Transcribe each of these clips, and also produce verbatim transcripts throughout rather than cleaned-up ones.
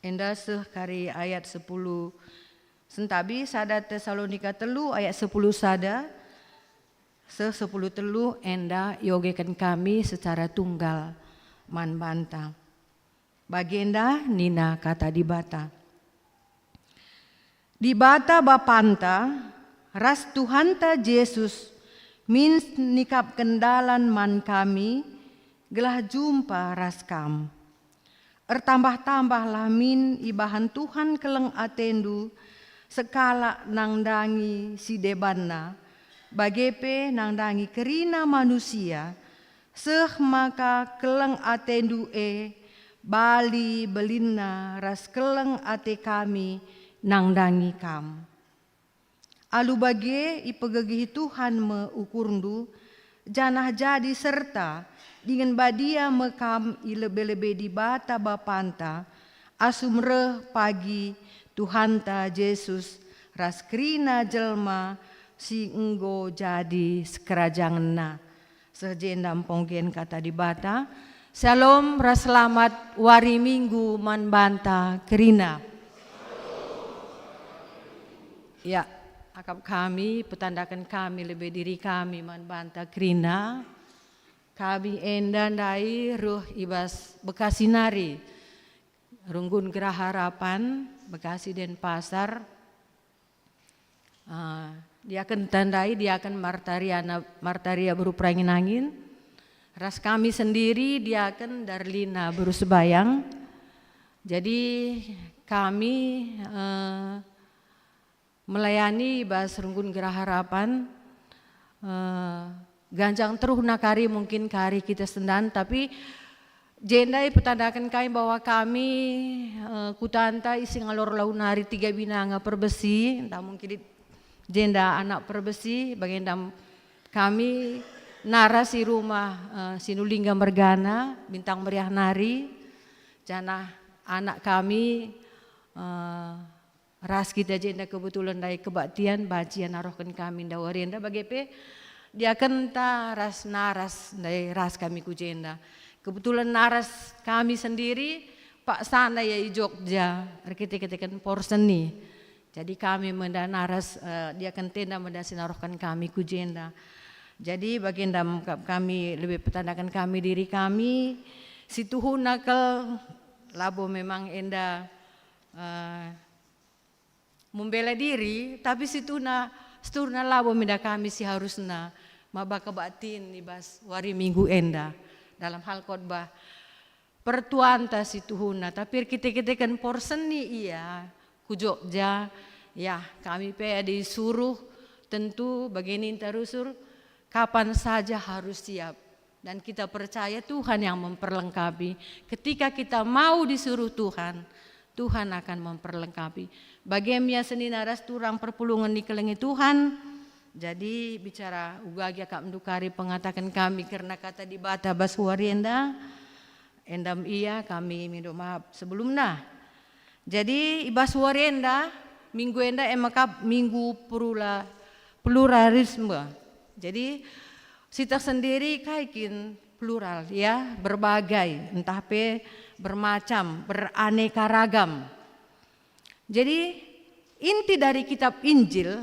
Enda seh kari ayat sepuluh, sentabi sada Tesalonika telu ayat sepuluh sada seh sepuluh telu enda iogeken kami secara tunggal man banta. Bagenda nina Kata Dibata. Dibata Bapanta ras Tuhanta Jesus min nikapken dalan man kami gelah jumpa ras kam. Ertambah-tambahlah min ibahan Tuhan keleng atendu sekalak nandangi si debanna, bage pe nandangi kerina manusia, seh maka keleng atendu e bali belinna ras keleng ate kami nandangi kam. Alu bage ipegegehi Tuhan me ukurndu, janah jadi serta dingen badia me kam i lebe-lebe Dibata Bapanta, asum reh pagi Tuhanta Jesus ras kerina jelma si enggo jadi sekerajangenNa. Seh jenda mponggen Kata Dibata. Syalom ras selamat wari Minggu man banta kerina. Ya, akap kami, petandaken kami lebe diri kami man banta kerina. Kami enda ndai reh i bas Bekasi nari, Runggun Geraha Harapan, Bekasi, Denpasar. Ah, diaken tandai, diaken Martariana, Martaria Beru Perangin-angin, ras kami sendiri diaken Darlina Beru Sebayang. Jadi kami, eh, melayani bas Runggun Geraha Harapan, eh, ganjang teruhna kari mungkin kari kita sendan, tapi jenda ipetandaken kami bahwa kami, eh, kutanta isi ngalor lau nari tiga binanga perbesi, ntah mungkin di jenda anak perbesi, bagenda kami naras i rumah, eh, Sinulingga mergana, Bintang Meriah nari, janah anak kami, eh, ras kita jenda kebetulan ndai kebaktian, banci narohken kami ndai wari enda, bage pe diakenta ras naras ndai ras kami ku jenda. Kebetulan naras kami sendiri paksana ia i Jogja, erkite-kiteken porseni. Jadi kami me enda naras, eh, diakenta enda me enda si narohken kami ku jenda. Jadi bagenda me kap-, kami lebe petandaken kami diri kami, situhuna kal labo memang enda, eh, membela diri, tapi situhuna, seturna labo me enda kami si harusna maba kebaktin i bas wari Minggu enda dalam hal khotbah pertuanta situhuna, tapi erkite-kiteken porseni ia ku Jogja, ya, kami pe adi suruh, tentu bage ninta rusur, kapan saja harus siap. Dan kita percaya Tuhan yang memperlengkapi. Ketika kita mau disuruh Tuhan, Tuhan akan memperlengkapi. Bage me ia senina ras turang perpulungen ikelengi Tuhan. Jadi bicara uga gia kap ndukari pengataken kami kerna Kata Dibata bas wari enda. Enda me ia kami mindo maaf sebelumna. Jadi i bas wari enda, minggu enda e me kap minggu perula-, pluralisme. Jadi sieteh sendiri kai kin plural, ya, berbagai, ntah pe bermacam, beraneka ragam. Jadi inti dari kitab Injil,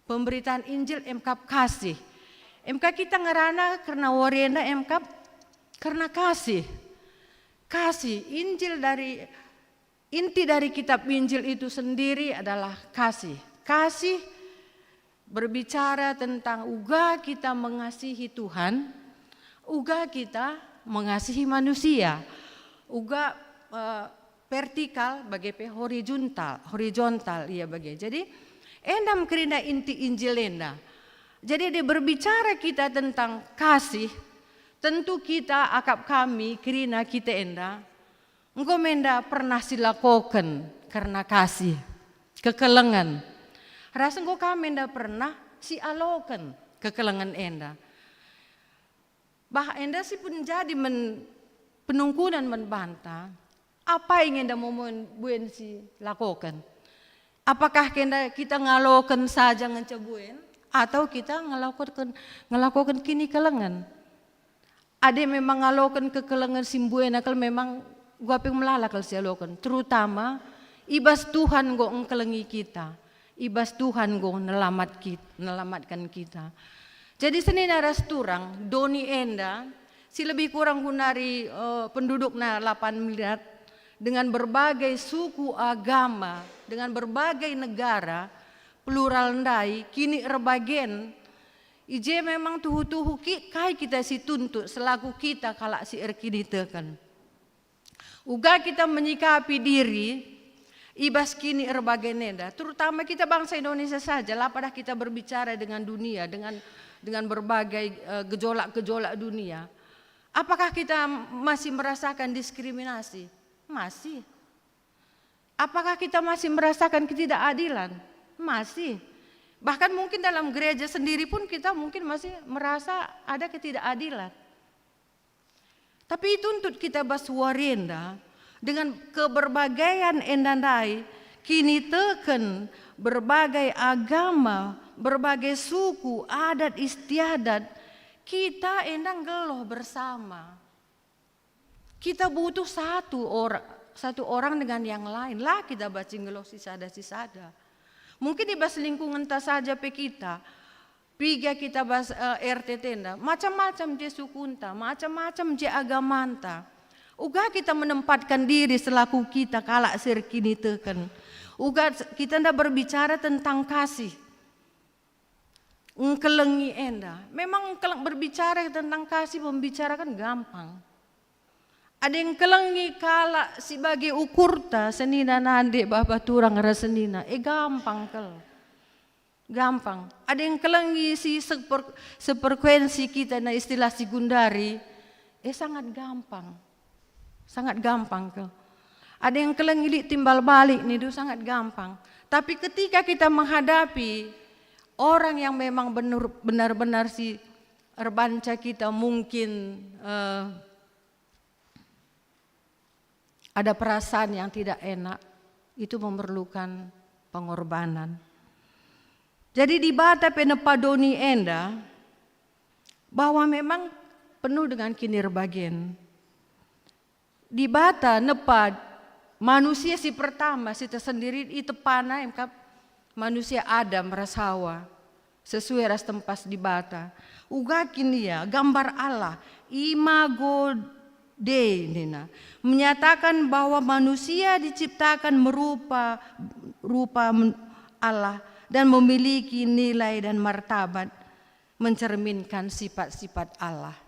pemberitaan Injil e me kap kasih. E me kap kita ngerana kerna wari enda e me kap kerna kasih. Kasih, Injil dari, inti dari kitab Injil itu sendiri adalah kasih. Kasih berbicara tentang uga kita mengasihi Tuhan, uga kita mengasihi manusia, uga, eh, vertikal bage pe horizontal, horizontal ia bage. Jadi enda me kerina inti Injil enda. Jadi adi berbicara kita tentang kasih, tentu kita akap kami kerina kita enda enggo me enda pernah silakoken kerna kasih, kekelengen. Ras enggo ka me enda pernah sialoken kekelengen enda. Bah enda si pun jadi men penungkunan man banta, apai nge enda momen buen silakoken? Apakah ke enda kita ngaloken saja ngenca buen, atau kita ngelakoken, ngelakoken kinikelengen? Adi memang ngaloken kekelengen si mbuen kal memang Uga pe melala kal sialoken, terutama i bas Tuhan enggo engkelengi kita, i bas Tuhan enggo nelamat kit-, nelamatken kita. Jadi senina ras turang, doni enda si lebih kurang genduari, eh, pendudukna lapan miliar, dengan berbagai suku, agama, dengan berbagai negara, plural ndai, kini erbagen, i je memang tuhu-tuhu ki-, kai kita si tuntut selaku kita kalak si erkiniteken. Uga kita menyikapi diri i bas kini erbagen enda, terutama kita bangsa Indonesia saja, la padah kita berbicara dengan dunia, dengan, dengan berbagai, eh, gejolak-gejolak dunia. Apakah kita masih merasakan diskriminasi? Masih. Apakah kita masih merasakan ketidakadilan? Masih. Bahkan mungkin dalam gereja sendiri pun kita mungkin masih merasa ada ketidakadilan. Tapi ituntut kita bas wari enda dengan keberbagaian enda ndai, kiniteken, berbagai agama, berbagai suku, adat istiadat, kita enda nggeluh bersama. Kita butuh satu or-, satu orang dengan yang lain. La kita banci nggeluh sisada-sisada. Mungkin i bas lingkungenta saja pe kita, piga kita bas, eh, R T T enda, macam-macam je sukunta, macam-macam je agamanta. Uga kita menempatkan diri selaku kita kalak si erkiniteken. Uga kita enda berbicara tentang kasih. Engkelengi enda. Memang engkeleng, berbicara tentang kasih, membicarakan gampang. Adi engkelengi kalak si bage ukurta, senina nande baba turang ras senina, e gampang kal. Gampang. Adi engkelengi si seper-, sefrekuensi kita, na istilah si genduari, e sangat gampang. Sangat gampang kal. Adi engkelengi lit timbal balik nindu sangat gampang. Tapi ketika kita menghadapi orang yang memang benur-, benar-benar si erbanca kita mungkin, eh, ada perasaan yang tidak enak, itu memerlukan pengorbanan. Jadi Dibata pe nepa doni enda bahwa memang penuh dengan kinirbagen. Dibata nepa manusia si pertama si tersendiri itepana, em kap, manusia Adam ras Hawa, sesuai ras tempas Dibata. Uga kin ia gambar Allah, imago Dei nina, menyatakan bahwa manusia diciptakan merupa rupa men-, Allah dan memiliki nilai dan martabat, mencerminkan sifat-sifat Allah.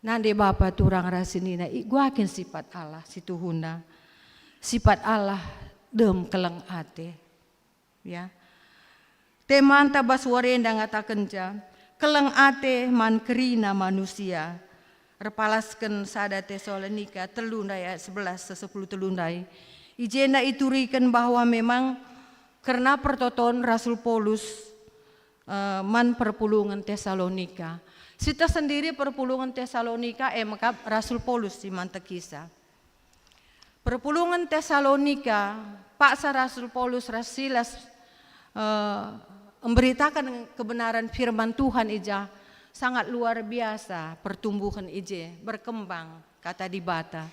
Nande bapa turang ras senina, iguaken sifat Allah si tuhuna. Sifat Allah dem keleng ate. Ya. Temanta bas wari enda ngatakenca, keleng ate man kerina manusia. Erpalasken sada Tesalonika telu ndai ayat sebelas seh sepuluh telu ndai. I jenda ituriken bahwa memang kerna pertoton Rasul Paulus eh, man perpulungen Tesalonika. Siteh sendiri perpulungen Tesalonika, eh, mekap Rasul Paulus si man tekisa. Perpulungen Tesalonika, paksa Rasul Paulus ras Silas, eh, memberitakan kebenaran firman Tuhan i ja, sangat luar biasa pertumbuhan i je, berkembang kata Dibata.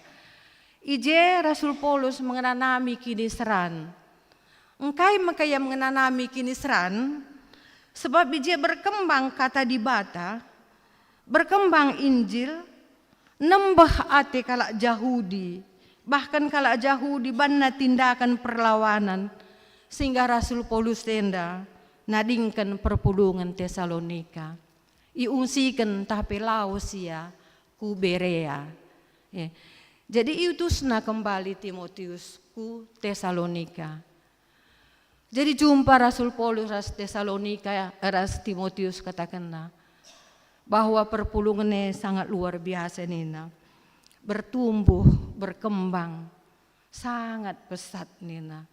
I je Rasul Paulus mengenanami kiniseran. Engkai maka ia mengenanami kiniseran? Sebab i je berkembang kata Dibata, berkembang Injil, nembeh ate kalak Jahudi, bahkan kalak Jahudi banna tindakan perlawanan, sehingga Rasul Paulus enda nadingken perpulungen Tesalonika. Iungsiken ntah pe lawes ia ku Berea. Eh, jadi iutusna kembali Timotius ku Tesalonika. Jadi jumpa Rasul Paulus ras Tesalonika, ras Timotius katakenna bahwa perpulungen e sangat luar biasa nina. Bertumbuh, berkembang, sangat pesat nina.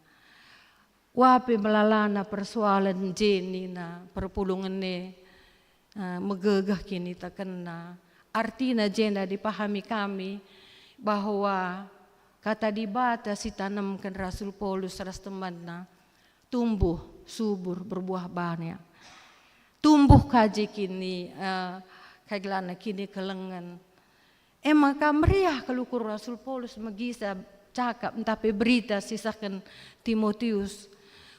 Ua pe melalana persoalen je nina perpulungen e, eh, megegeh kinitekenna. Artina jenda dipahami kami bahwa kata Dibata si tanemken Rasul Paulus ras temanna tumbuh subur, berbuah banyak. Tumbuh ka je kini, eh, kai gelana, kinikelengen. E maka meriah kal ukur Rasul Paulus megisa cakap ntah pe berita sisehken Timotius.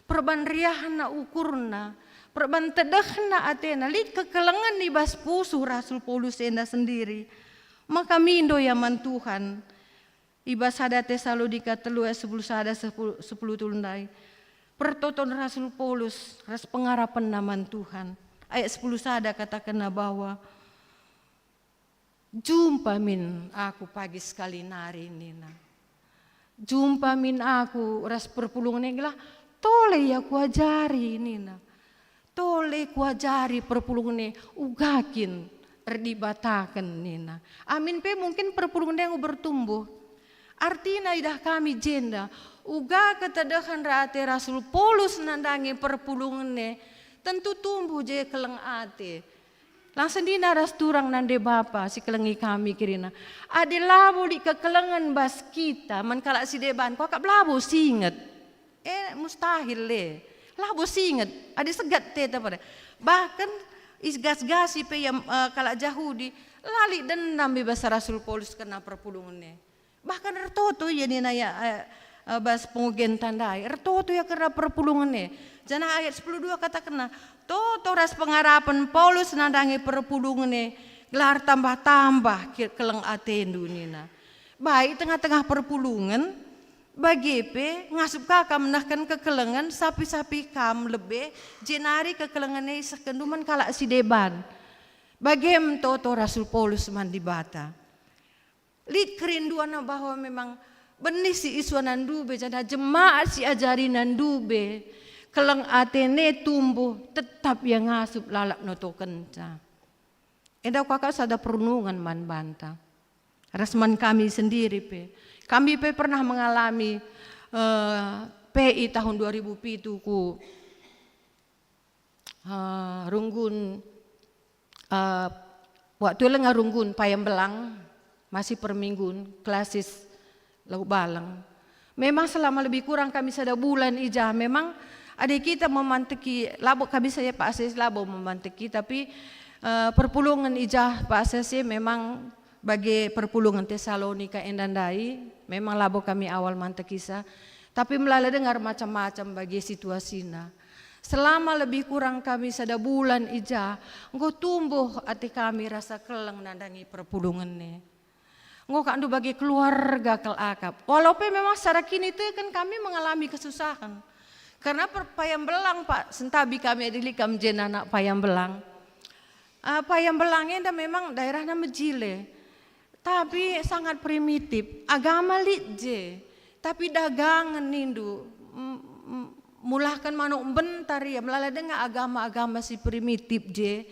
Perban riahna ukurna, perban tedehna atena, lit kekelengen i bas pusuh Rasul Paulus enda sendiri. Maka mindo ia man Tuhan. I bas sada Tesalonika telu ayat sepuluh sada sepuluh telu ndai, pertoton Rasul Paulus ras pengarapenna man Tuhan. Ayat sepuluh sada katakenna bahwa, "Jumpa min aku pagi sekali nari," nina. "Jumpa min aku ras perpulungen e gelah tole ia kuajari," nina. "Tole kuajari perpulungen e, uga kin erdibataken," nina. Amin pe mungkin perpulungen e enggo bertumbuh. Artina idah kami jenda, uga ketedehen ras ate Rasul Paulus nandangi perpulungen e, tentu tumbuh je keleng ate. Lang senina ras turang nande bapa si kelengi kami kerina. Adi labo lit kekelengen bas kita man kalak si deban, kuakap labo singet. Eh, mustahil le. Labo singet, adi segat teta pada. Bahkan igas-gasi pe ia, eh, kalak Jahudi, la lit dendam i bas Rasul Paulus kerna perpulungen e. Bahkan ertoto ia nina ia, eh, eh, bas pengogenta ndai, ertoto ia kerna perpulungen e. Janah ayat sepuluh dua katakenna, "Toto ras pengarapen Paulus nandangi perpulungen e, gelah ertambah-tambah ke-, keleng atendu," nina. Baik tengah-tengah perpulungen, bage pe ngasup ka kam nehken kekelengen, sapih-sapih kam lebe, jenari kekelengen e isehkenndu man kalak si deban. Bage me toto Rasul Paulus man Dibata. Lit kerinduanna bahwa memang benih si isuanna ndube, janah jemaat si ajarina ndube, keleng atena tumbuh, tetap ia ngasup lalap notokenca. Enda kuakap sada perunungen man banta. Ras man kami sendiri pe. Kami pe pernah mengalami, eh, P I tahun dua ribu pitu ku, eh, Runggun, eh, waktu lenga Runggun Payam Belang, masih perminggun, klasis Lau Baleng. Memang selama lebih kurang kami sada bulan i jah, memang adi kita memanteki, labo kami saya Pak Asis labo memanteki, tapi, eh, perpulungen i jah Pak Asis memang bage perpulungen Tesalonika enda ndai, memang labo kami awal mantekisa, tapi melala denga macam-macam bage situasina. Selama lebih kurang kami sada bulan i jah, enggo tumbuh ate kami rasa keleng nandangi perpulungen e. Enggo kak ndu bage keluarga kal akap. Walau pe memang secara kiniteken kami mengalami kesusahan. Karena per-, Payam Belang, Pak, sentabi kami adi lit kam je anak Payam Belang. Ah, Payam Belang enda memang daerahna mejile. Tapi sangat primitif. Agama lit je. Tapi dagangen nindu, m-, m-, mulahken manuk mbentar ia, melala denga agama-agama si primitif je.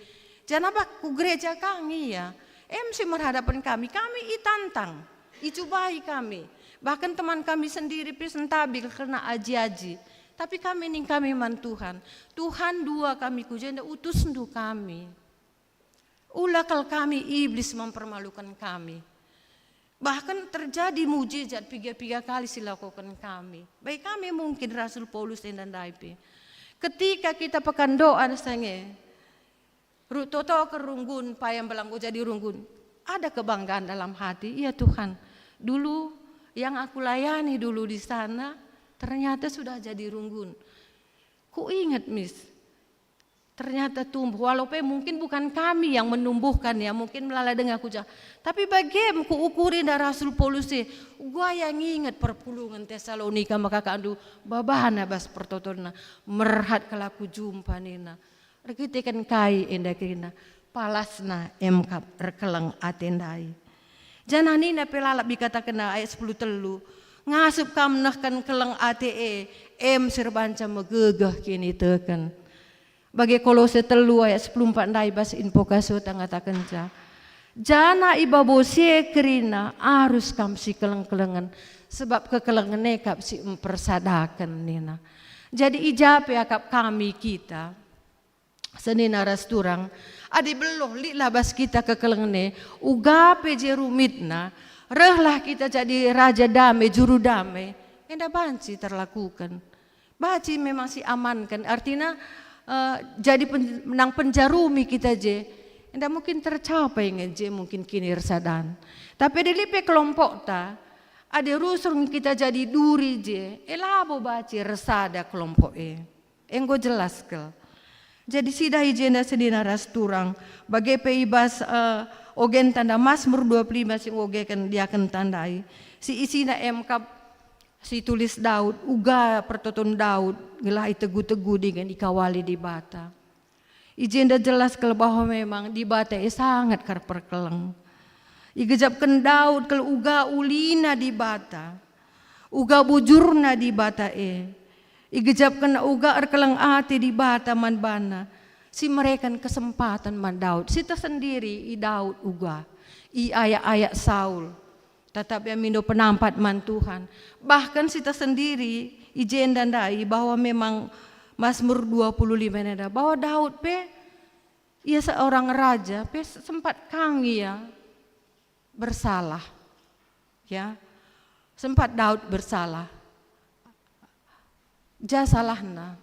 Janah bak ku gereja kang ia, em si merhadapen kami, kami itantang, icubai kami. Bahkan teman kami sendiri pe sentabil kerna aji-aji. Tapi kami ning kami man Tuhan, "Tuhan, dua kami ku jenda, utusndu kami. Ula kal kami iblis mempermalukan kami." Bahkan terjadi mujizat piga-piga kali si lakoken kami. Baik kami mungkin Rasul Paulus enda ndai pe. Ketika kita pekan doa sange, ru-, toto ke Runggun, Payam Belang enggo jadi Runggun. Ada kebanggaan dalam hati, "Iya Tuhan, dulu yang aku layani dulu di sana, ternyata sudah jadi Runggun." Kuinget, Mis, ternyata tumbuh, walau pe mungkin bukan kami yang menumbuhkan ya, mungkin melala denga ku jah. Tapi bage me kuukuri nda Rasul Paulus e, uga ia nginget perpulungen Tesalonika maka kak ndu babana bas pertotonna, "Merhat kal aku jumpa," nina. Erkiteken kai enda kerina? Palasna em kap erkeleng ate ndai. Janah nina pe lalap ikatakenna ayat sepuluh telu, "Ngasup kam nehken keleng ate e, em si erbanca megegeh kiniteken." Bage Kolose telu ayat sepuluh empat ndai bas Invokatio ngatakenca, "Janah i babo si e kerina arus kam sikeleng-kelengen, sebab kekelengen e kap si mpersadaken," nina. Jadi i ja pe akap kami kita, senina ras turang, adi beluh litlah bas kita kekelengen e, uga pe je rumitna, rehlah kita jadi raja dame, juru dame, enda banci terlakuken. Banci memang si amanken, artina, eh, jadi pen-, nang penjarumi kita je, Enda mungkin tercapai nge je mungkin kinirsadan. Tapi adi lit pe kelompokta, adi rusur nge kita jadi duri je, e labo banci ersada kelompok e. Enggo jelas kal. Jadi sidah i jenda senina ras turang, bage pe i bas, eh, ogenta enda Masmur dua puluh lima si ngogeken diakenta ndai, si isina e me kap si tulis Daud, uga pertoton Daud gelah itegu-tegu dingen ikawali Dibata. I jenda jelas kal bahwa memang Dibata e sangat kal perkeleng. Igejapken Daud kal uga ulina Dibata, uga bujurna Dibata e. Igejapken uga erkeleng ate Dibata man bana, si mereken kesempaten man Daud. Siteh sendiri i Daud uga, i ayak-ayak Saul. Tatap ia mindo penampat man Tuhan. Bahkan siteh sendiri i jenda ndai bahwa memang Masmur dua puluh lima nenda bahwa Daud pe ia seorang raja pe sempat kang ia bersalah. Ya, sempat Daud bersalah. Ja salahna.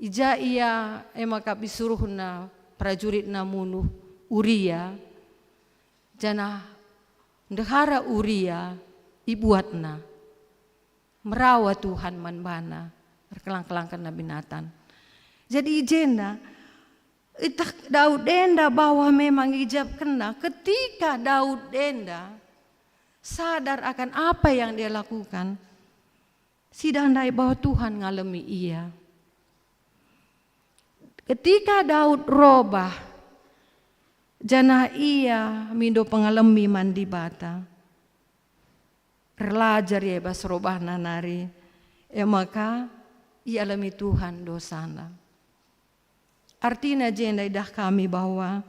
I ja ia e maka isuruhna prajuritna munuh Uria, janah ndehara Uria ibuatna. Merawa Tuhan man bana, erkelang-kelangken Nabi Natan. Jadi i jenda, iteh Daud enda bahwa memang ijapkenna ketika Daud enda sadar akan apa yang dia lakukan, sidah ndai bahwa Tuhan ngalemi ia. Ketika Daud robah, janah ia mindo pengalemi man Dibata, erlajar ia bas robahna nari, e maka ialemi Tuhan dosana. Artina jenda idah kami bahwa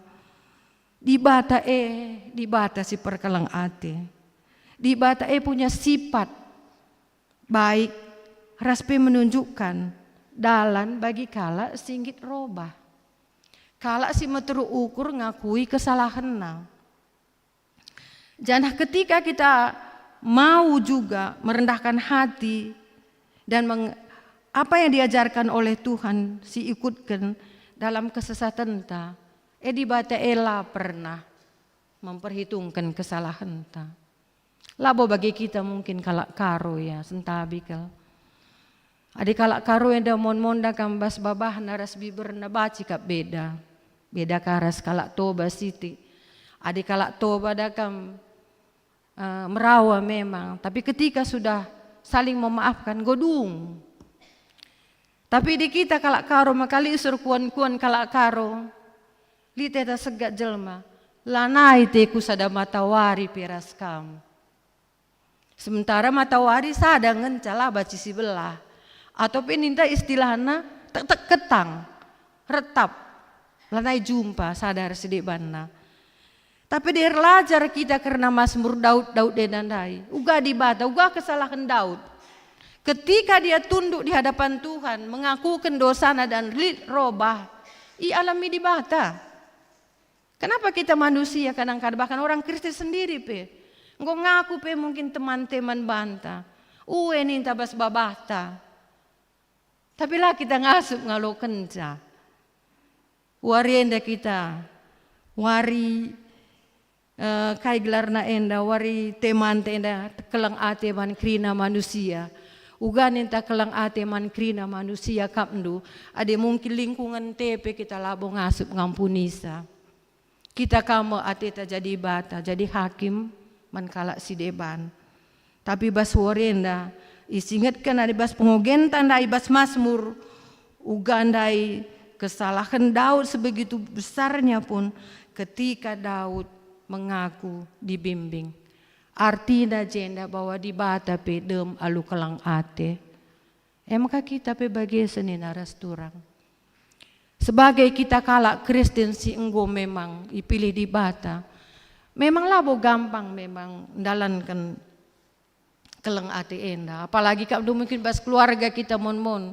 Dibata e, Dibata si perkeleng ate. Dibata e punya sifat baik ras pe menunjukkan dalan bagi kalak si nggit robah. Kalak si meteruk ukur ngakui kesalahenna. Janah ketika kita mau juga merendahkan hati dan meng-, apa yang diajarkan oleh Tuhan si ikutken dalam kesesatenta, e Dibata e la pernah memperhitungken kesalahenta. Labo bagi kita mungkin kalak Karo ya, sentabi kal. Adi kalak Karo enda mon-mon da kam bas babahna ras biberna banci kap beda. Beda ka ras kalak Toba siti. Adi kalak Toba da kam, eh, merawa memang, tapi ketika sudah saling memaafkan, enggo dung. Tapi di kita kalak Karo maka lit usur kuan-kuan kalak Karo. Lit enda segat jelma, lanai teku sada matawari pe ras kam. Sementara matawari sada ngenca la banci sibelah. Atau pe ninta istilahna tek-tek ketang, retap, lanai jumpa sada ras si debanna. Tapi adi erlajar kita kerna Masmur Daud, Daud enda ndai, uga Dibata, uga kesalahen Daud. Ketika dia tunduk di hadapan Tuhan, mengakuken dosana dan lit robah, ialemi Dibata. Kenapa kita manusia kadang-kadang, bahkan orang Kristen sendiri pe, enggo ngaku pe mungkin teman-teman banta, ue ninta bas babahta, tapi la kita ngasup ngalokenca. Wari enda kita, wari, eh, kai gelarna enda, wari temanta enda, keleng ate man kerina manusia. Uga ninta keleng ate man kerina manusia kapndu, adi mungkin lingkungenta pe kita labo ngasup ngampunisa. Kita ka me ateta jadi Dibata, jadi hakim man kalak si deban. Tapi bas wari enda, isingetken adi bas pengogenta ndai bas Masmur, uga ndai kesalahen Daud sebegitu besarnya pun ketika Daud mengaku dibimbing. Artina jenda bahwa Dibata pe dem alu keleng ate. E maka kita pe bage senina ras turang. Sebagai kita kalak Kristen si enggo memang ipilih Dibata, memang labo gampang memang ndalanken keleng ate enda. Apalagi kap mungkin bas keluarga kita mon-mon.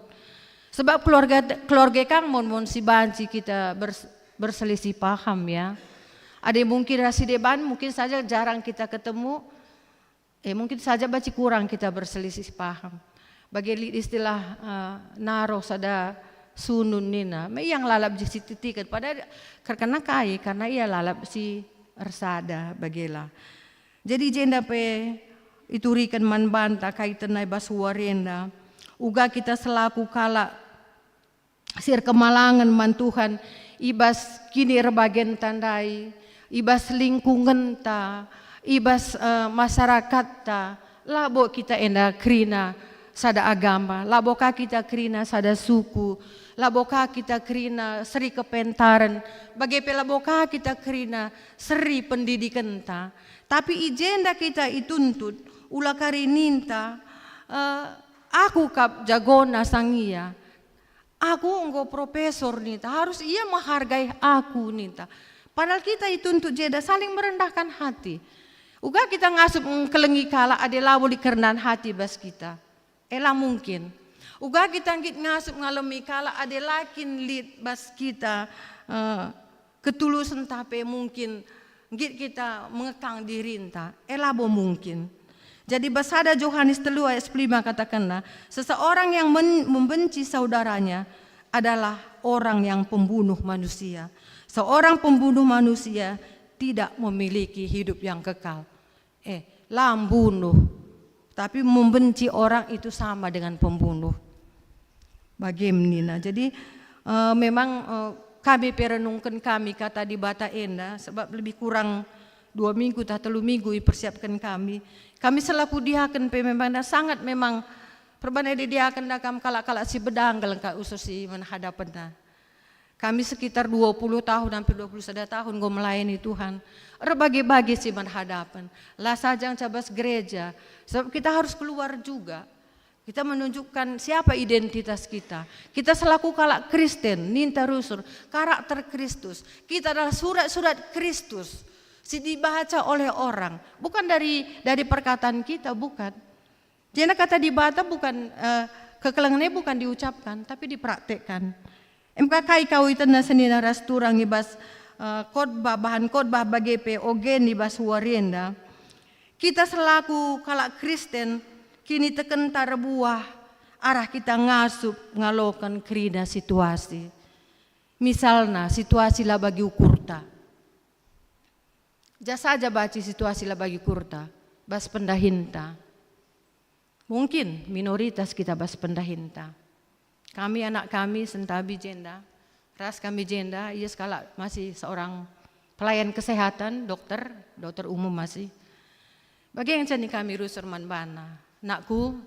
Sebab keluarga, keluarga kang mon-mon si banci kita bers-, berselisih paham ya. Adi mungkin ras si deban mungkin saja jarang kita ketemu, Eh, mungkin saja banci kurang kita berselisih paham. Bagi lit istilah, eh, naroh sada sunun nina, me ia lalap je sititiken, padahal kerkena kai, karena ia lalap si ersada bagela. Jadi jenda pe ituriken man banta kai tenai bas wari enda, uga kita selaku kalak si erkemalangen man Tuhan i bas kini erbagenta ndai, i bas lingkungenta, i bas, eh, masyarakatta, labo kita enda kerina sada agama, labo ka kita kerina sada suku, labo ka kita kerina seri kepentaren, bage pe labo ka kita kerina seri pendidikenta. Tapi i jenda kita ituntut, ula kari ninta, eh, aku kap jagona sang ia. Aku enggo profesor ninta, harus ia menghargai aku ninta. Padahal kita ituntut jeda saling merendahkan hati. Uga kita ngasup ngkelengi kalak adi labo lit kerendahan hati bas kita. Ela mungkin. Uga kita nggit ngasup ngalemi kalak adi la kin lit bas kita, eh, ketulusen, tapi mungkin nggit kita mengekang dirinta. Eh, labo mungkin. Jadi bas sada Johanes telu ayat sepuluh lima katakenna, "Seseorang yang men-, membenci saudaranya adalah orang yang pembunuh manusia. Seorang pembunuh manusia tidak memiliki hidup yang kekal." Eh, la mbunuh, tapi membenci orang itu sama dengan pembunuh. Bage nina. Jadi, eh, memang, eh, kami pe renungken kami kata Dibata enda, sebab lebih kurang dua minggu tah telu minggu ipersiapken kami. Kami selaku diaken pe memang enda sangat memang perbahan adi diaken enda kam kalak-kalak si bedanggel ka usus si man hadapenna. Kami sekitar dua puluh tahun, hampir dua puluh sada tahun enggo melayani Tuhan. Erbage-bage si man hadapen. La saja nca bas gereja, sebab kita harus keluar juga. Kita menunjukkan siapa identitas kita. Kita selaku kalak Kristen, ninta rusur, karakter Kristus. Kita adalah surat-surat Kristus si dibaca oleh orang. Bukan dari, dari perkataan kita, bukan. Jenda kata Dibata bukan, eh, kekelengenna bukan diucapkan, tapi dipraktekkan. Emka kai kau itenna senina ras turang i bas, eh, khotbah, bahan khotbah bage pe ogen i bas wari enda. Kita selaku kalak Kristen, kinitekenta erbuah arah kita ngasup ngaloken kerina situasi. Misalna, situasi la bagi ukurta. Ja saja banci situasi la bagi ukurta, bas pendahinta. Mungkin minoritas kita bas pendahinta. Kami, anak kami sentabi jenda, ras kami jenda, ia sekalak masih seorang pelayan kesehatan, dokter, dokter umum masih. Bage ngenca nina kami rusur man bana, "Nakku,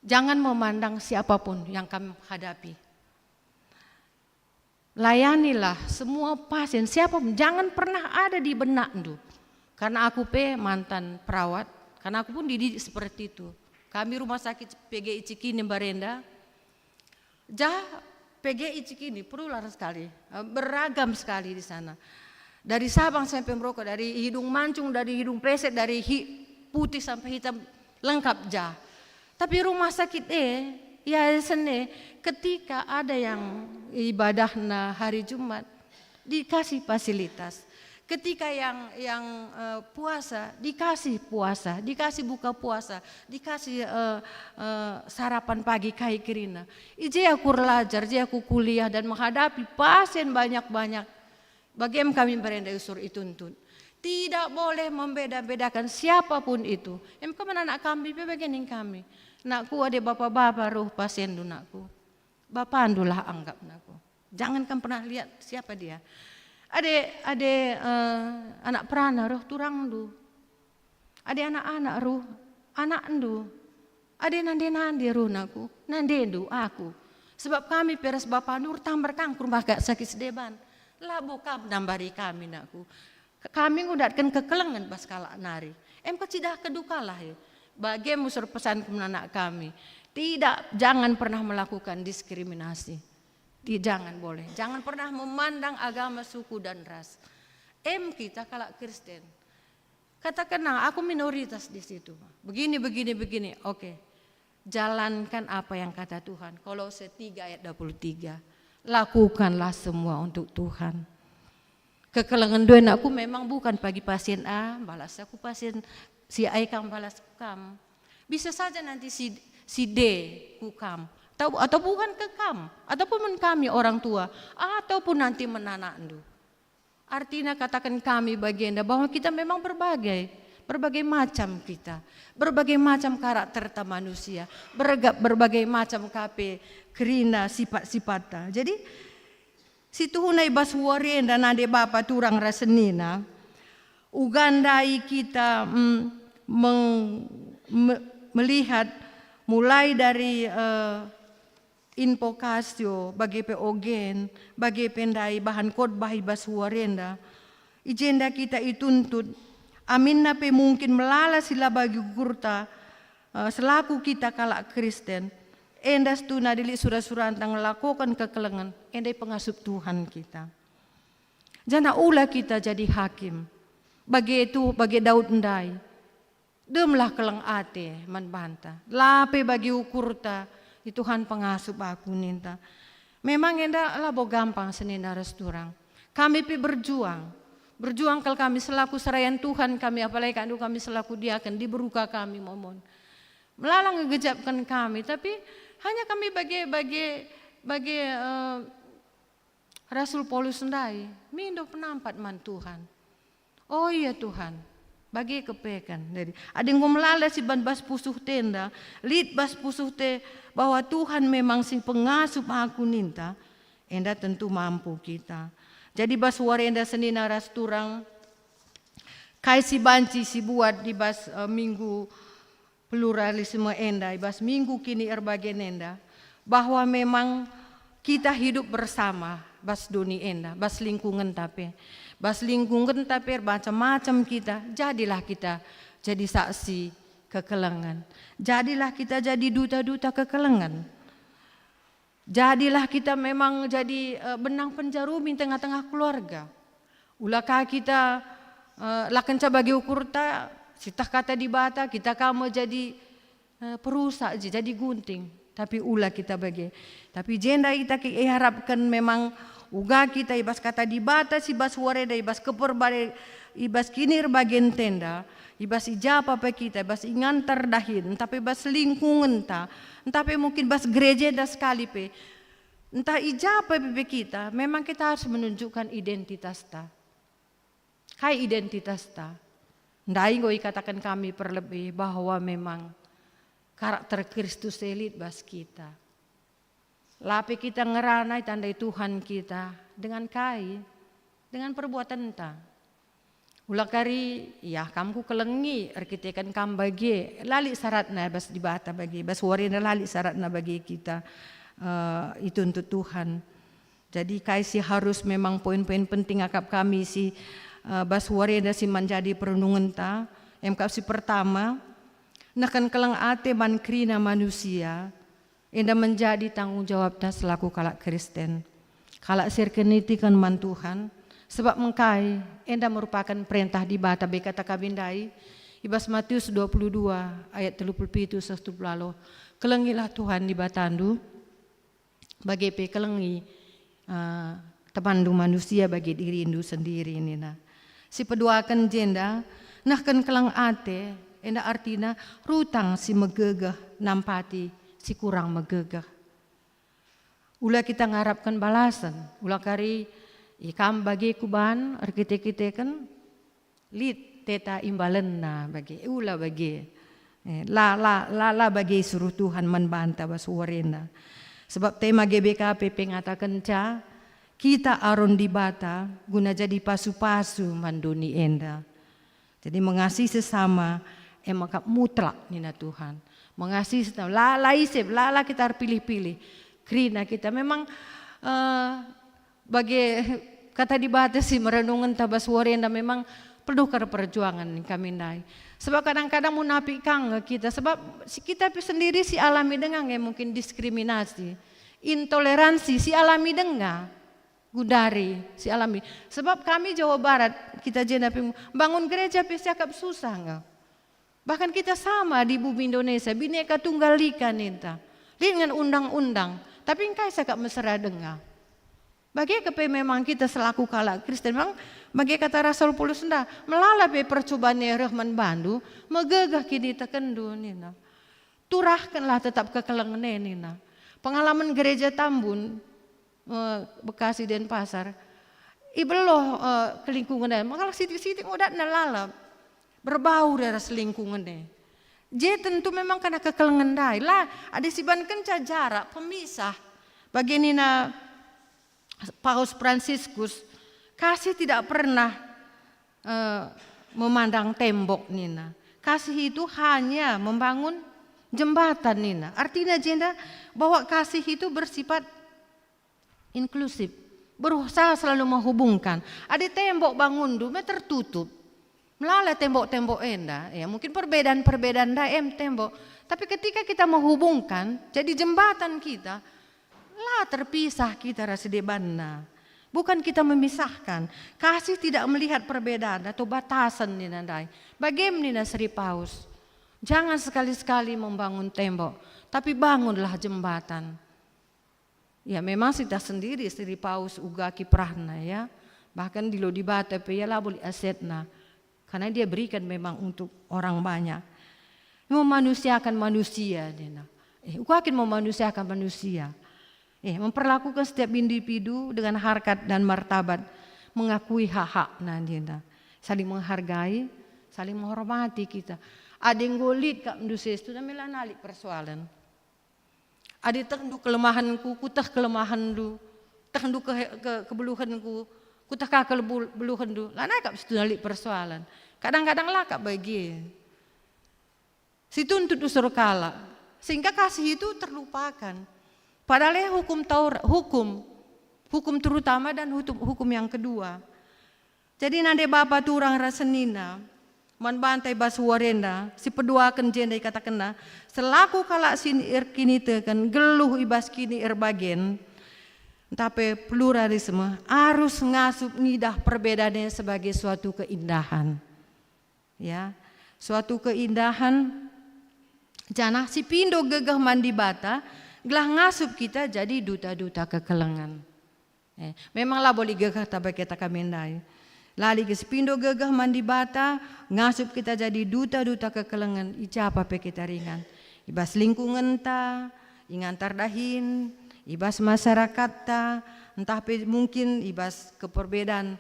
jangan memandang siapapun yang kamu hadapi. Layanilah semua pasien, siapapun, jangan pernah ada di benakndu." Karena aku pe mantan perawat, karena aku pun dididik seperti itu. Kami rumah sakit P G I Cikini mbarenda, jah P G I Cikini, plural sekali, eh, beragam sekali di sana. Dari Sabang sampai Merauke, dari hidung mancung, dari hidung pesek, dari hi-, putih sampai hitam, lengkap jah. Tapi rumah sakit e, yayasan e, ketika ada yang ibadahna hari Jumat, dikasih fasilitas. Ketika yang, yang, eh, puasa, dikasih puasa, dikasih buka puasa, dikasih, eh, eh, sarapan pagi kai kerina. I je aku erlajar, je aku kuliah dan menghadapi pasien banyak-banyak. Bage me kami mbarenda usur ituntut. Tidak boleh membeda-bedakan siapapun itu. Emka man anak kami pe bage nina kami. "Nakku, adi bapa-bapa ruh pasienndu, nakku, bapandu lah anggap, nakku. Jangan kam pernah lihat siapa dia. Adi, adi, eh, anak perana ruh turangndu. Adi anak-anak ruh anakndu. Adi nande-nande ruh, nakku, nandendu aku. Sebab kami pe ras bapandu ertambar ka ku rumah sakit Sedeban. Labo kam nambari kami, nakku. Kami ngudatken kekelengen bas kalak nari. Emka cidahken dukalah, e." Bage me usur pesanku man anak kami. Tidak, jangan pernah melakukan diskriminasi. Di, jangan boleh. Jangan pernah memandang agama, suku, dan ras. Em kita kalak Kristen. Katakenlah, "Aku minoritas di situ. Begini, begini, begini." Oke. Jalankan apa yang kata Tuhan. Kolose tiga ayat dua puluh tiga. Lakukanlah semua untuk Tuhan. Kekelengen dua anakku memang bukan bagi pasien A, balas aku pasien si A, kam balas ku kam. Bisa saja nanti si, si D ku kam. atau, atau bukan ke kam, ataupun kami orang tua, ataupun nanti menanakndu. Artina kataken kami bagenda bahwa kita memang berbagai, berbagai macam kita, berbagai macam karakterta manusia, berga-, berbagai macam kape kerina sipat-sipatta. Jadi, situhuna i bas wari enda nande bapa turang ras senina, uga ndai kita, mm, meng-, me-, melihat mulai dari, eh, invokasio, bage pe ogen, bage pe ndai bahan khotbah i bas wari enda. I jenda kita ituntut, aminna pe mungkin melala si la bagi ukurta, eh, selaku kita kalak Kristen, enda situhuna adi lit sura-suranta ngelakoken kekelengen, enda ipengasup Tuhan kita. Janah ula kita jadi hakim. Bage tu, bage Daud ndai. Demlah keleng ate man banta. La pe bagi ukurta, i Tuhan pengasup aku ninta. Memang enda labo gampang senina ras turang. Kami pe berjuang. Berjuang kal kami selaku serayan Tuhan kami, apalagi kadu kami selaku diaken, diberuka kami momon. Melala ngegejapken kami, tapi hanya kami bage, bage, bage, eh, Rasul Paulus ndai, mindo penampat man Tuhan. Oh iya Tuhan, bage kepeken. Jadi, adi enggo melala si ban bas pusuh tenda, lit bas pusuh te bahwa Tuhan memang si pengasup aku ninta, enda tentu mampu kita. Jadi bas wari enda senina ras turang, kai si banci si buat di bas, eh, minggu pluralisme enda, i bas minggu kini erbagen enda, bahwa memang kita hidup bersama bas doni enda, bas lingkungenta pe. Bas lingkungenta pe ermacam-macam kita, jadilah kita jadi saksi kekelengen. Jadilah kita jadi duta-duta kekelengen. Jadilah kita memang jadi, eh, benang penjarumi tengah-tengah keluarga. Ula ka kita, eh, la kenca bagi ukurta, siteh kata Dibata, kita ka me jadi, eh, perusak je, jadi gunting. Tapi ula kita bage. Tapi jenda kita ki-, iharapken memang uga kita i bas kata Dibata si bas wari enda, i bas keperbaden, i bas kinirbagen tenda, i bas i ja pe kita, i bas ingan terdahin, ntah pe bas lingkungenta, ntah pe mungkin bas gereja enda sekali pe, ntah i ja pe, pe kita, memang kita harus menunjukkan identitasta. Kai identitasta? Ndai enggo ikataken kami perlebe bahwa memang karakter Kristus e lit bas kita. La pe kita ngerana itandai Tuhan kita dengan kai? Dengan perbuatenta. Ula kari, ya, kam kukelengi erkiteken kam bage, la lit syaratna bas Dibata bage, bas wari enda la lit syaratna bage kita, eh, ituntut Tuhan. Jadi kai si harus memang poin-poin penting akap kami si, eh, bas wari enda si menjadi perenungenta, em kap si pertama, nehken keleng ate man kerina manusia, enda menjadi tanggung jawabta selaku kalak Kristen. Kalak si erkiniteken man Tuhan, sebab engkai enda merupaken perentah Dibata bage kata kami ndai, i bas Matius dua puluh dua ayat telu puluh pitu seh telu puluh waluh, "Kelengilah Tuhan Dibatandu, bage pe kelengi, eh, temanndu manusia bage dirindu sendiri," nina. Si peduaken jenda, nehken keleng ate, enda artina rutang si megegeh nampati si kurang megegeh. Ula kita ngarapken balasen, ula kari, "I kam bage kuban erkite-kiteken," lit teta imbalenna bage, ula bage. Eh, la, la, la, la bage isuruh Tuhan man banta bas wari enda. Sebab tema G B K P pe ngatakenca, "Kita Aron Dibata guna jadi pasu-pasu man doni enda." Jadi mengasihi sesama, e maka mutlak nina Tuhan. Mengasihi sesama, la, la ise, la, la kita erpilih-pilih. Kerina kita memang, eh, bage kata Dibata si merenungenta bas wari enda memang penuh kal perjuangan kami ndai. Sebab kadang-kadang munafik ka nge kita, sebab si kita pe sendiri si alami denga nge mungkin diskriminasi, intoleransi si alami denga. Gundari si alami. Sebab kami Jawa Barat, kita jenda pe bangun gereja pe siakap susah nge. Bahkan kita sama di bumi Indonesia, Bhinneka Tunggal Ika ninta. Lit nge undang-undang, tapi engkai siakap mesera denga. Bage kepe memang kita selaku kalak Kristen, memang bage kata Rasul Paulus enda, "Melala pe percuban e reh man bandu, megegeh kinitekenndu," nina. "Turahkenlah tetap kekelengen e," nina. Pengalaman gereja Tambun, eh, Bekasi, Denpasar, ibeluh, eh, kelingkungen e, maka sitik-sitik ngudatna lalap, berbau ras lingkungen e. Je tentu memang kena kekelengen ndai. La, adi sibankenca jarak, pemisah. Bage nina Paus Fransiskus, "Kasih tidak pernah, eh, memandang tembok," nina. "Kasih itu hanya membangun jembatan," nina. Artina jenda bahwa kasih itu bersifat inklusif, berusaha selalu menghubungkan. Adi tembok bangunndu me tertutup, melala tembok-tembok enda, ya, mungkin perbedaan-perbedaan ndai em tembok. Tapi ketika kita menghubungkan, jadi jembatan kita, la terpisah kita ras debanna. Bukan kita memisahkan. Kasih tidak melihat perbedaan atau batasan nina ndai. Bagem nina Seri Paus, "Jangan sekali-sekali membangun tembok, tapi bangunlah jembatan." Ya, memang kita sendiri Seri Paus uga kiprahna, ya. Bahkan dilo Dibata pe ia labo lit asetna. Karena dia berikan memang untuk orang banyak. Memanusiakan manusia, nina. Eh, uga kin memanusiakan manusia. Eh, memperlakukan setiap individu dengan harkat dan martabat, mengakui hak-hakna, nina. Saling menghargai, saling menghormati kita. Adi enggo lit kap ndu sestu, nami la nali persoalan. Adi tehndu kelemahenku, kuteh kelemahenndu, tehndu ke, ke, kebeluhenku, kuteh ka kelebu-, kebeluhenndu, lanai kap situna lit persoalan. Kadang-kadang la kap bage. Situntut usur kalak, sehingga kasih itu terlupakan. Padahal e hukum Taurat, hukum, hukum terutama dan hukum, hukum yang kedua. Jadi nande bapa turang ras senina, man banta i bas wari enda, si peduaken jenda ikatakenna, selaku kalak si erkiniteken, nggeluh i bas kini erbagen, ntah pe pluralisme, arus ngasup ngidah perbedaan e sebagai suatu keindahan. Ya, suatu keindahan, janah si pindo gegeh man Dibata, gelah ngasup kita jadi duta-duta kekelengen. Eh, memang labo lit gegehta bage kami ndai. La lit si pindo gegeh man Dibata, ngasup kita jadi duta-duta kekelengen i ja pe kita ringan. I bas lingkungenta, i ngantar dahin, i bas masyarakatta, ntah pe mungkin i bas keperbedaan,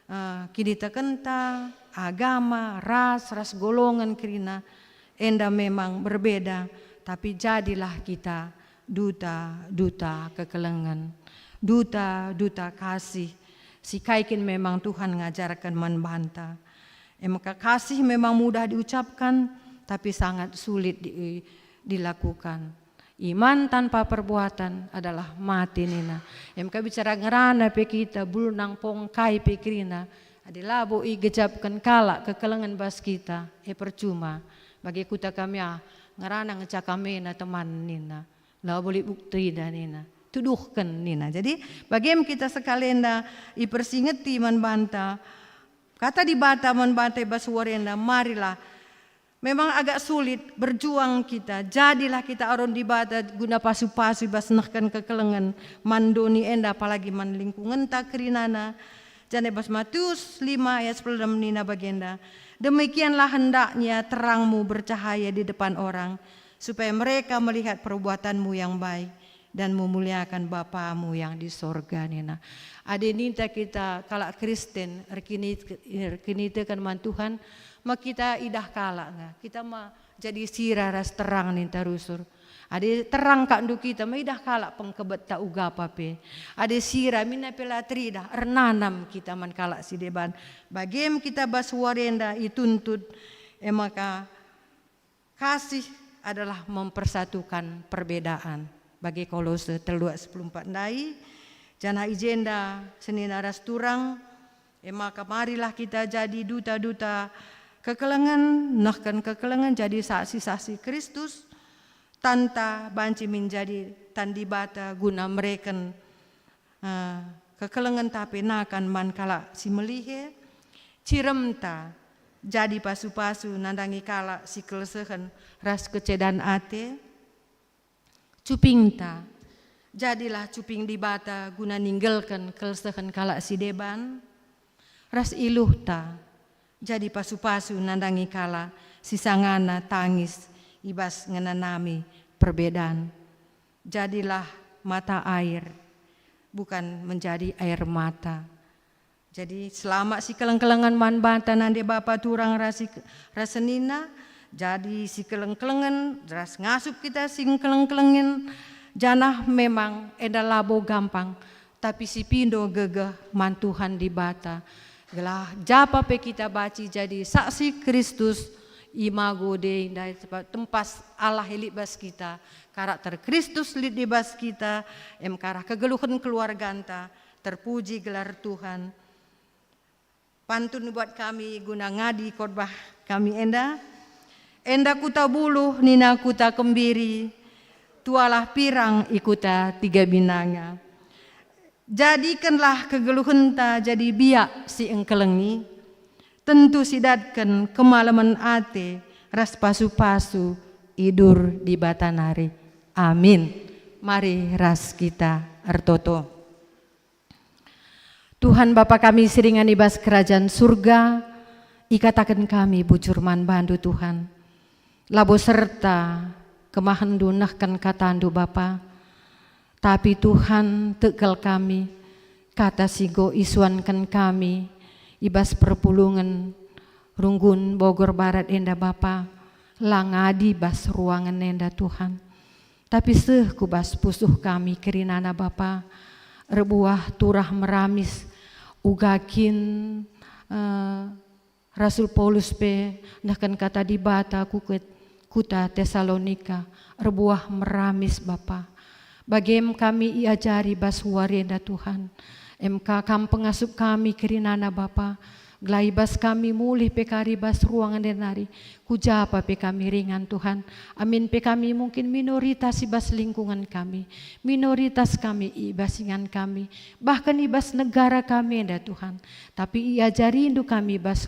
eh, kinitekenta, agama, ras, ras golongan kerina, enda memang berbeda, tapi jadilah kita duta-duta kekelengen, duta-duta kasih, si kai kin memang Tuhan ngajarken man banta. E maka kasih memang mudah diucapkan, tapi sangat sulit di-, dilakukan. Iman tanpa perbuatan adalah mati nina. E maka bicara ngerana pe kita, bul nang pong kai pe kerina, adi labo igejapken kalak kekelengen bas kita, e percuma. Bage kuta kami ah, ngerana ngenca kami na teman nina. Labo lit buktina nina. Tuduhken nina. Jadi, bagem kita sekalenda ipersingeti man banta, kata Dibata man banta i bas wari enda, marilah. Memang agak sulit, berjuang kita. Jadilah kita aron Dibata guna pasu-pasu i bas nehken kekelengen man doni enda, apalagi man lingkungenta kerinana. Janah i bas Matius lima ayat sepuluh nina bagenda, "Demikianlah hendaknya terangmu bercahaya di depan orang, supaya mereka melihat perbuatanmu yang baik dan memuliakan Bapamu yang di sorga," nina. Adi ninta kita kalak Kristen erkini-, erkiniteken man Tuhan, ma kita idah kalak nge. Kita ma jadi sira ras terang ninta rusur. Adi terang kap ndu kita, ma idah kalak pengkebetta uga pe. Adi sira, mina pe la teridah, ernanam kita man kalak si deban. Bagem kita bas wari enda ituntut, e maka kasih adalah mempersatukan perbedaan. Bage Kolose telu ayat sepuluh empat ndai, janah i jenda senina ras turang, e maka marilah kita jadi duta-duta kekelengen, nehken kekelengen jadi saksi-saksi Kristus, tanta banci min jadi tan Dibata guna mereken, eh, kekelengenta pe nakan man kalak si melihe, ciremta jadi pasu-pasu nandangi kalak si kelesehen ras kecedan ate, cupingta, jadilah cuping Dibata guna ninggelken kelesehen kalak si deban, ras iluhta, jadi pasu-pasu nandangi kalak si sangana tangis i bas ngenanami perbedan. Jadilah mata air, bukan menjadi air mata. Jadi, selama sikeleng-kelengen man banta nande bapa turang ras si-, ras senina, jadi sikeleng-kelengen ras ngasup kita sikeleng-kelengen, janah memang enda labo gampang, tapi sipindo gegeh man Tuhan Dibata. Gelah japa pe kita banci jadi saksi Kristus, imago Dei ndai tempas Allah i lit bas kita, karakter Kristus lit i bas kita, em ka arah kegeluhen keluarganta, terpuji gelar Tuhan. Pantun buat kami guna ngadi khotbah kami enda. Enda kuta buluh nina kuta kembiri, tualah pirang i kuta tiga binanga. Jadikenlah kegeluhenta jadi biak si engkelengi, tentu sidatken kemalemen ate ras pasu-pasu i dur Dibata nari. Amin. Mari ras kita ertoto. Tuhan Bapa kami si ringan i bas Kerajaan Surga, ikataken kami bujur man bandu, Tuhan. Labo serta kemahenNdu nehken kataNdu, Bapa. Tapi, Tuhan, tek kal kami, kata si enggo isuanken kami i bas perpulungen Runggun Bogor Barat enda, Bapa, la ngadi bas ruangen enda, Tuhan. Tapi seh ku bas pusuh kami kerinana, Bapa, erbuah turah meramis, uga kin, eh, Rasul Paulus pe nehken kata Dibata ku ket-, kuta Tesalonika, erbuah meramis, Bapa. Bagem kami iajari bas wari enda, Tuhan. Em ka Kam pengasup kami kerinana, Bapa. Gelah i bas kami mulih pe kari bas ruangen enda nari, ku japa pe kami ringan, Tuhan. Amin pe kami mungkin minoritas i bas lingkungan kami, minoritas kami i bas ingan kami, bahkan i bas negara kami enda, Tuhan. Tapi iajariNdu kami bas